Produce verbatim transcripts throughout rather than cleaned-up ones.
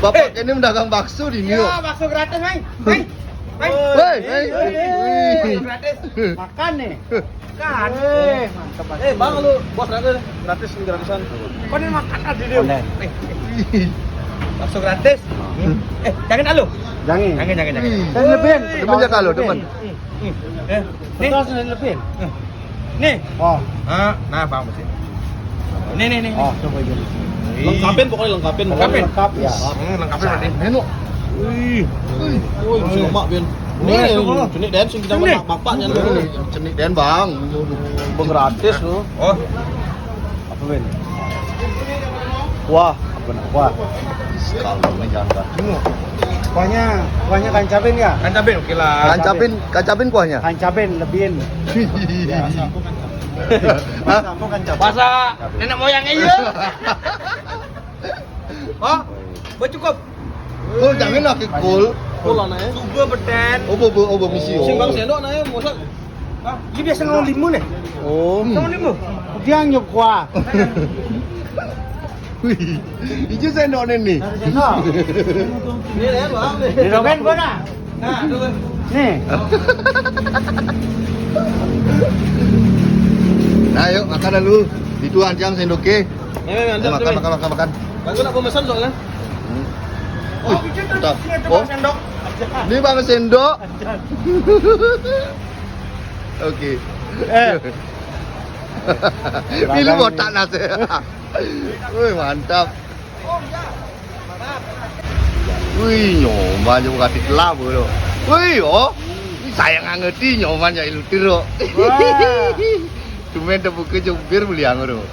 Bapak ini mendagang bakso di Nio. Ya, bakso gratis, Mai. Mai. Mai. Woi, mai. Woi, woi. Gratis. Makan nih. Kan. Eh, mantep, mantep. Eh, Bang, lu bos gratis, gratis, gratisan. Kau ini makan tadi dia. Online. Eh, eh. Bakso gratis. Eh, jangan alo. Jangan. Jangan, jangan, jangan. Wih. Jangan lebihin. Demen ya kalau, demen. Hmm, hmm. Eh, nih. Betul, jangan lebihin. Hmm. Nih. Oh. Ah, nah, Bang, mesti. Nih, nih, nih. Oh, coba gini. Lengkapin, pokoknya lengkapin. Lengkapin. Lengkap ya. Hmm, lengkapin berarti. Neno. Wih. Wih, masih lemak, Bin. Nih, nih, tuh, nih, cenik den, sing kita. Nih. Makan bapaknya nih. Nih, cenik den, Bang. Gratis loh. Oh. Apa, Bin? Wah, apa nih? Wah. Kalau ini jangan. Kuahnya, kuahnya kancabin ya? Kancabin, oke lah. Kancabin, kancabin kuahnya? Kancabin, lebihin. Iya. Hah? Masa aku kancabin? Masa nenek moyangnya iya? Oh, buat cukup. Kul, jangan lagi, Kul. Kul lah, Nay. Suga beten. Oh, bobo, oh, bobo misi, oh. Sing Bang Sendok, Nay, masa. Hah? Ini biasa ngomong limun ya? Oh. Ngomong limun? Dia nyup kuah. Wih, itu sendok nih, nih. Sendok. Ini ya, Bang. Di dompet gua, nah. Nah, tuh. Nih. Nah, yuk, makan dulu. Itu ancang sendoknya. Ayo, ayo, ayo, makan, makan, makan, makan. Aku nak pemesan soalnya. Hmm. Oh, mantap. Oh. Ini Bang Sendok. Oke. Eh. Pilih botak nasi. Wih, mantap. Wih, nyoba aja buka titik labu lo. Wih, oh. Ini saya nggak ngerti nyoba aja ilu tiro. Wah. Cuman tepuk ke jubir beli anggur.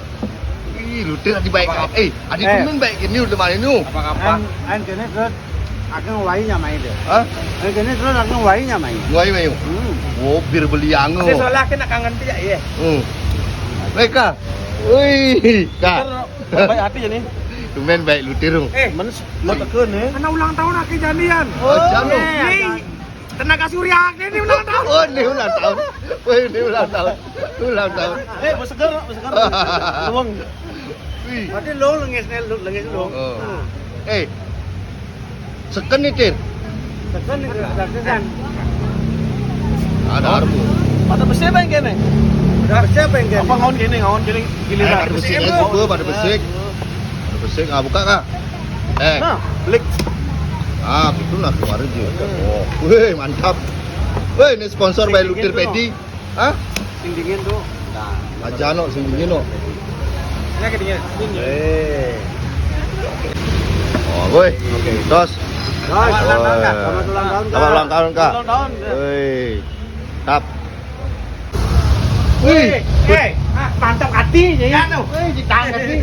Ih, lutir adi baik. Eh, adi, eh, cuman baik gini udah main nu. Apa-apa? An, an kene terus aku ngwai nyamai deh. Hah? An kene terus aku ngwai nyamai. Ngwai mayu. Hmm. Oh, bir beli anggur. Saya soalnya aku nak kangen tuh ya, iya. Hmm. Mereka. Wih, Kak. Baik hati ya nih. Cuman baik lutir. Eh, mana mau tekan nih? Karena ulang tahun aku jadian. Oh, jano. Iya. Tenaga Surya ini ulang tahun. Oh, ini ulang tahun. Wih, ini ulang tahun. Ulang tahun. Eh, berseger, berseger. Luang. Wih. Berarti lo lenges nih, lo lenges lo. Oh. Eh, seken nih, Tir. Seken nih, gratisan. Ada arbu. Pada besi apa yang kene? Pada besi apa yang kene? Apa ngawan kene, ngawan kene, giliran. Eh, pada besi, eh, gua pada besi. Pada besi, ah, buka, Kak. Eh. Nah, klik. Ah, itulah keluar aja. Oh, wih, mantap. Wih, ini sponsor by Lutir Pedi. Hah? Sing dingin tuh. Nah, aja no, sing dingin no. Ini kedingin. Eh. Oh, woi. Oke. Dos. Dos. Selamat ulang tahun, Kak. Selamat ulang tahun, Kak. Selamat ulang tahun, Kak. Woi. Tap. Wih, eh, ah, mantap hati ya. Ya, tuh. Wih, ditahan hati.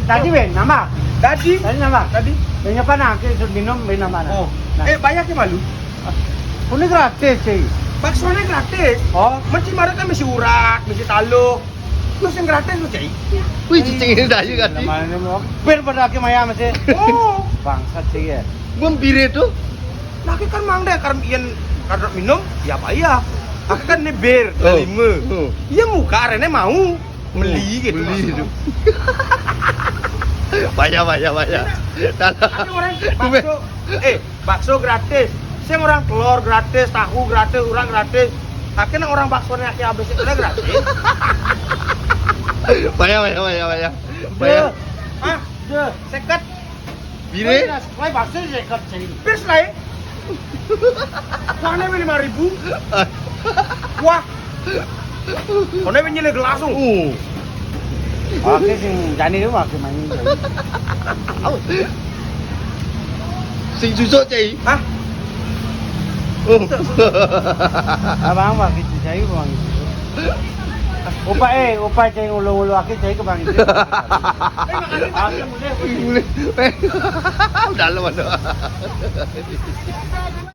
Tadi, Ben, nambah. Tadi? Tadi nambah. Tadi? Ben, apa nak? Kita minum, Ben, nambah, nah. Oh. Nah. Eh, banyak ya malu? Ini gratis, cuy. Baksonya gratis. Oh. Mesti marah kan mesti urat, mesti taluk. Terus yang gratis lu, cuy. Wih, cicing ini dah juga, cuy. Namanya mau ben pada aki maya masih. Oh. Bangsat sih ya. Mun bir itu? Lagi kan mang deh, karena ian karena minum, ya apa iya? Aku kan ini bir, oh, lima. Oh. Iya muka, arene mau. Beli gitu, beli maksudnya. Itu. Payah, payah, payah. Ada orang bakso, eh, bakso gratis. Sing orang telur gratis, tahu gratis, orang gratis. Akhirnya orang baksonya aki habis itu udah gratis. Payah, payah, payah, payah. Payah. Hah? Deh. Seket. Bire? Woi, bakso seket sih. Pis lah ya. Sana beli lima ribu. Wah. Kono nyilih gelas tuh. Uh. Oke, sing jani itu oke main. Sing susuk, Cai. Hah? Uh. Abang, Bang, gitu, Cai, Bang. Upa, eh, upa, Cai, ngulu-ngulu, oke, Cai, ke Bang. Oke, mulai. Mulai. Dalam ada.